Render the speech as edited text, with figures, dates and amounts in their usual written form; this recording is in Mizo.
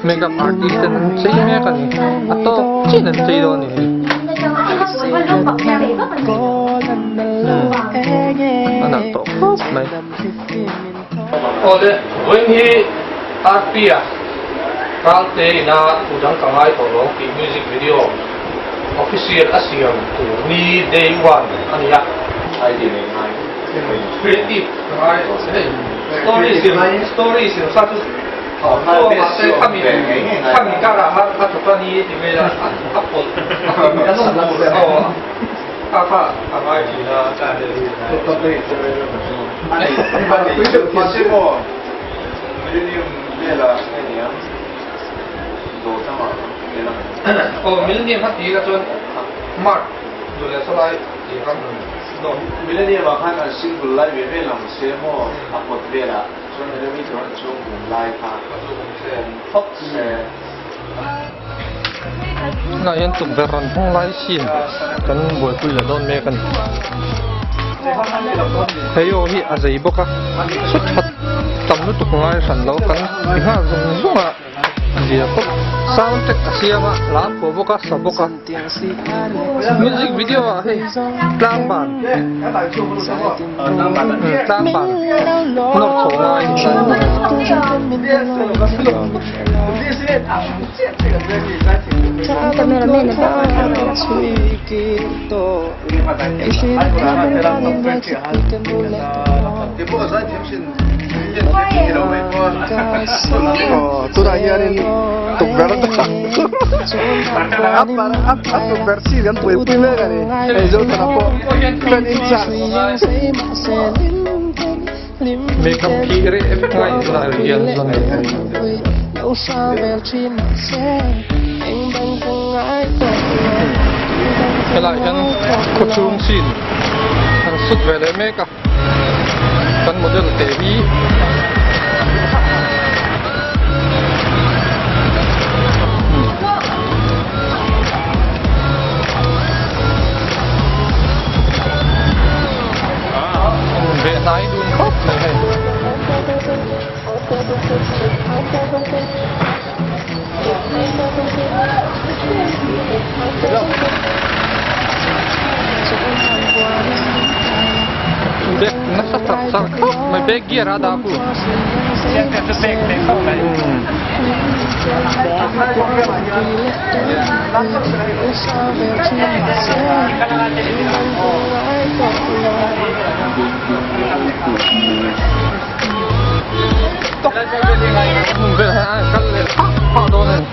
Makeup artist ten an chei mek a ni a tawk chian an chei dawn a ni hei a nalh tawh khawp mai. Awle vawiin hi RP a Ralte ina thu dang ka ngai tawh lo tih music video official a siam tur ni day one a ni a. Creative ka ngai hei story siam story siam sa chu chuan mahse khami khami karah khan a thawk a ni ti mai a a pawlh a nawm tur aw kha kha a ngai thin a. Aw Millennium a tih kha chuan Mark duh leh sawlai tih kha. Millennium ah khan an single lai ve ve lang se maw a kawt velah chuan elevator an chuang bum lai kha awm phawt se. Tunah hian tukverh rawn hmang lai sin kan buaipui leh dawn mek a ni. Hei aw hi a zei bawk a, saw that tam lutuk ngai hran lo kan ti nghal zung zung a. Zia khawp sound track a siam a hla a phuah bawk a sa bawk a music video ah hei tlang ban tlang ban nawr chho ngai Tunah hianin tukverh a tukverh chin kan buaipui mek a ni hei Zothana pawh fan in chah. Makeup khi reh vek ngai tunah hian chuan helaiah hian khawchhung chin an sut ve leh mek a. Kan model te hi Ve hnai dun khawp mai hei. Bag nasa char char khawp mai bag gear a dah khu. Hmun vel hian a kal leh phah phah dawn a ni.